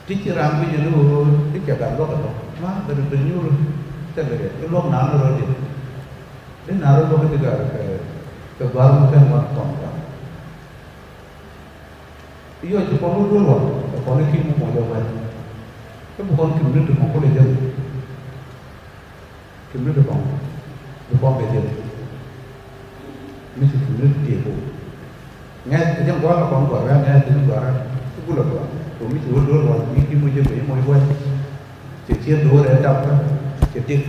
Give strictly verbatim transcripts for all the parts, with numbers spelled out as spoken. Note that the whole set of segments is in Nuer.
Ti ci raan guic ni ɣöö ti cɛ gat luɔk ɛlɔ̱ŋ, ma bɛ ri bɛ nyuur thilɛ riɛk, ti luɔk naan rɔ di. Di naan rɔ luɔk ti gat kɛ, kɛ gua̱r mi kɛn wan kɔn gat. Yɔ ci kɔn wä duɔl wan, kɛ kɔn i̱ ki̱n mi mɔc ɛ wɛl. Kä bi kɔn ki̱n ni ti mɔ kulɛ jɛn. Ki̱n ni ti kɔn, bi kɔn kɛ jɛn. Mi ci ki̱n ni ti tiek ku. Ŋɛth kɛ jɛn gua̱a̱r la kɔn gua̱a̱r wɛ̈ɛ̈ ŋɛth kɛ ni gua̱a̱r ti gulɛ gua̱a̱r. Kɛ mi ci wä duɔl wan, mi ki̱n mɔc ɛ kɛ i̱ mɔc wɛl. Cɛ ciet bi wä rɛɛ dap kä cɛ dik.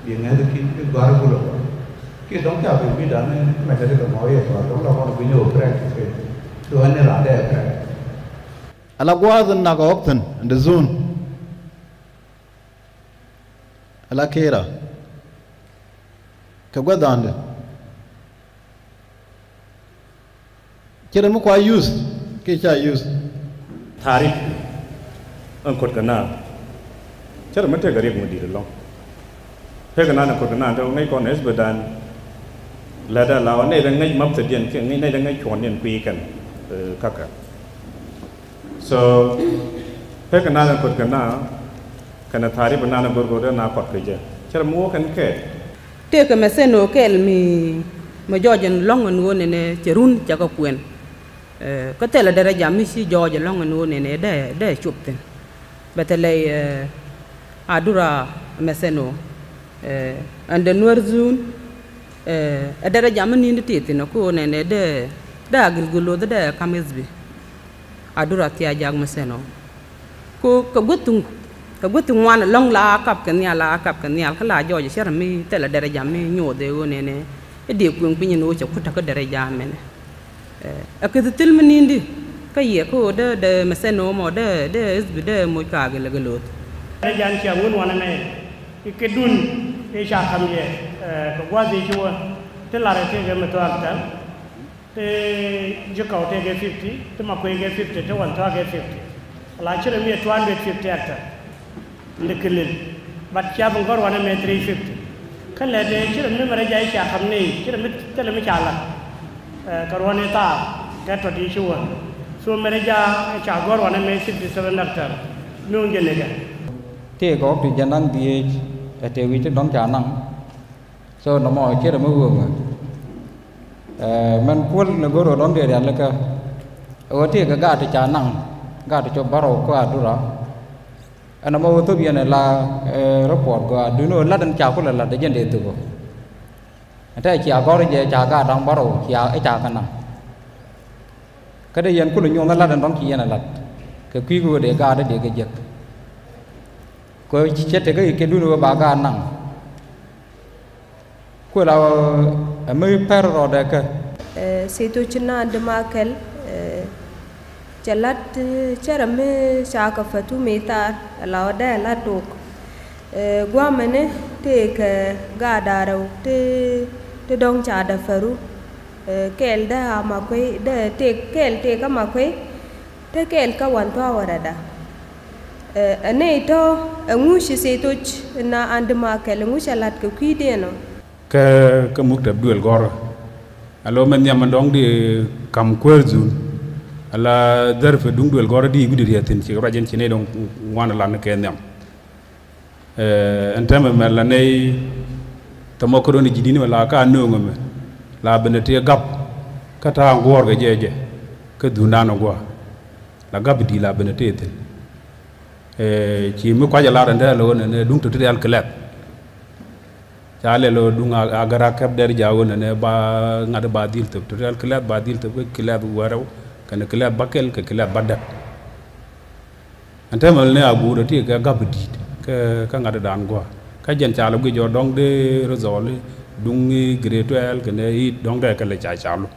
Bi ŋɛth ki̱n ti gua̱a̱r gulɛ gua̱a̱r. Kiɛ dɔ̱ŋ ca bi bi dan ni mɛcɛ ti kɛ mɔ yɛ gua̱a̱r dɔ̱ŋ la kɔn bi nyɔk practice kɛ. Duɔ̱ɔ̱n ni raan dee practice. Ala gua̱a̱th in nak ɣɔ̱k thi̱n in the zone. Ala kera kɛ gua̱th dha̱a̱ndɛ. Cɛ rɛ mi kua use kiɛ ca use. Thaarip ɛn kuɔt kɛ naath. Cɛ rɛ mi tëëk a riɛk mi di̱i̱t ɛlɔ̱ŋ. Pek kɛ naath ɛn kuɔt kɛ naath te ŋäc kɔn ɛ ɣöö bɛ dan. Lɛ dee la ɣöö nɛy dee ŋäc map thediɛn kiɛ ŋäc nɛy dee ŋäc cuɔ̱ɔ̱ŋdiɛn kui̱ kɛn, eh, kakä. So pek kɛ naath ɛn kuɔt kɛ naath kɛnɛ thaarip ɛ naath ɛn go̱rgo̱r dee naath kɔt kɛ jɛ. Cɛ rɛ mi wä kɛn kɛ. Tëëkɛ mɛthɛn ɣöö kɛl mi, mi jɔɔc ɛn lɔ̱ŋ ɛn ɣöö nɛnɛ cɛ run cɛ kɛ kuɛn. Eh, kä thilɛ daraja mi ci jɔɔc ɛn lɔ̱ŋ ɛn ɣöö nɛnɛ dee, dee cop thi̱n. Bɛ thilɛ, eh, Adura mɛthɛn ɣöö, eh, ɛn dee Nuɛr zone, eh, ɛ daraja mi ni̱n ti tëë thi̱n ɛ kä ɣöö nɛnɛ dee, dee a gilgil loth dee kam ithbi. Adura thia̱a̱ jak mi sɛn ɔ. Ku kɛ guäth ti, kɛ guäth ti ŋuan ɛlɔ̱ŋ la kap kɛ nhial, la kap kɛ nhial, kä la jɔɔc cɛ rɛ mi thilɛ daraja mi nyoth ɛ ɣöö nɛnɛ. I̱ dee kueŋ piny ɛn ɣöö cɛ kut kä daraja mɛnɛ. Ɛ, ɛ kɛ thi thil mi ni̱n di. Kä yɛ kä ɣöö dee, dee mɛ sɛn ɔ mɔ, dee, dee ithbi, dee moc ka gɛ lɛ gɛ loth. Daraja ni cia ŋun wanɛ mɛ. I̱ kɛ dun, i̱ ca kam yɛ, ɛ, kɛ gua̱th i̱ ci wä. Ti lar ɛ tëëkɛ mi thuaak tɛl. Ti Ji̱kɔw tëëkɛ fifty, ti Makuey kɛ fifty, ti Wanthua kɛ fifty. Ala ci rɛ mi ɛ two hundred fifty hectare. Ndi kilil. But cia bi gɔ̱r wanɛ mɛ three fifty. Kä lɛ tëë ci rɛ mi mɛ rɛ jay cia kam ni, ci rɛ mi thilɛ mi ca lat. Eh, kɛ ruɔ̱n i̱ thaar, tɛ tɔt i̱ ci wä. So mɛ rɛ ja ca gɔ̱r wanɛ mɛ sixty seven hectare. Mi wun jɛ nikɛ. Tëëkɛ ɣɔ̱k ti jɛ naŋ dhieec, ɛ tëë wi̱c ti dɔ̱ŋ ca naŋ. So nɔmɔ cɛ rɛ mi ɣööŋä. Ɛ, mɛn kuäl ni go̱r ɣöö dɔ̱ŋ dee rialikä. Ɛ ɣöö tëëkɛ gaat ti ca naŋ, gaat ti cop bärɔw kä Adura. Ɛn nɔmɔ ɣöö thop yɛn ɛ la, ɛ, report gɔaa duundɛ ɣöö lat ɛn ca kulɛ lat ɛ jɛn dee thop ɣöö. Ɛn tɛ cia gɔ̱r jɛ ca gaat da̱ŋ bärɔw cia, ɛ ca kɛ naŋ. Kä dee yɛn kulɛ nyuɔ̱th ɛ lat ɛn dɔ̱ŋ ci yɛn ɛ lat. Kɛ kui̱ ɣöö dee gaat dee kɛ jek. Kɛ cɛ tekɛ kɛ duundɛ ɣöö ba gaat naŋ. Kuɛ la ɛ mi pɛr rɔɔdɛ kä. Ɛ, Sito ci naan di ma kɛl, ɛ, cɛ lat, ɛ, cɛ rɛ mi ca kɛ fäthu mi thaar, ɛ la ɔ dee lat tok. Ɛ, guamɛni tëëkɛ gaat da̱rɛw ti, ti dɔ̱ŋ ca dɛ färu. Ɛ, kɛɛl dee a Makuey, dee tëëk, kɛɛl tëëk a Makuey. Te kɛɛl kä Wanthua wä rɛda. Ɛ, ɛ nɛy tɔ̱, ɛŋu ci Sito ci na an di ma kɛl, ɛŋu cɛ lat kɛ kui̱diɛn ɔ? Kä, kä muktab duël gɔ̱rä. Alo mɛ nhiam ɛn dɔ̱ŋ di kam kuäär dhun. Ala dhärpɛ duŋ duël gɔ̱rä di wi̱cdɛ riɛth thi̱n ci ruac in ci nɛy dɔ̱ŋ ŋuan lan kɛ nhiam. Ɛ, ɛn täämɛ mɛ la nɛy täämɛ kärɔni ji̱ di̱t ni mɛ la ka nööŋä mɛ la ben ɛ tëë gap kä ta̱a̱ guɔ̱ɔ̱r kɛ jɛ jɛ kä dhundan ɛ gua̱a̱ la gap i̱ di̱i̱t la ben ɛ tëë thi̱n. Ɛ, ci mi kuac ɛ lar ɛn täämɛ la ɣöö nɛ, nɛ duŋ to̱ ti rial kɛ lɛth. Ca lɛl ɣöö duŋ a, a gär a kɛp dɛr jaak ɣöö nɛ, nɛ ba ŋa̱t ba dhil thöp to̱ ti rial kɛ lɛth ba dhil thöp kɛ kɛ lɛth wärɛw kɛnɛ kɛ lɛth ba kɛl kɛ kɛ lɛth ba däk. Ɛn täämɛ ni a guurɛ ti kɛ gap di̱i̱t kä, kä ŋa̱tdan gua̱a̱. Kä jɛn ca lɔ guic ɔ dɔ̱ŋ dee result duŋ i̱ grade twelve kɛnɛ i̱ dɔ̱ŋ dee kɛ lɛ ca ca lɔ.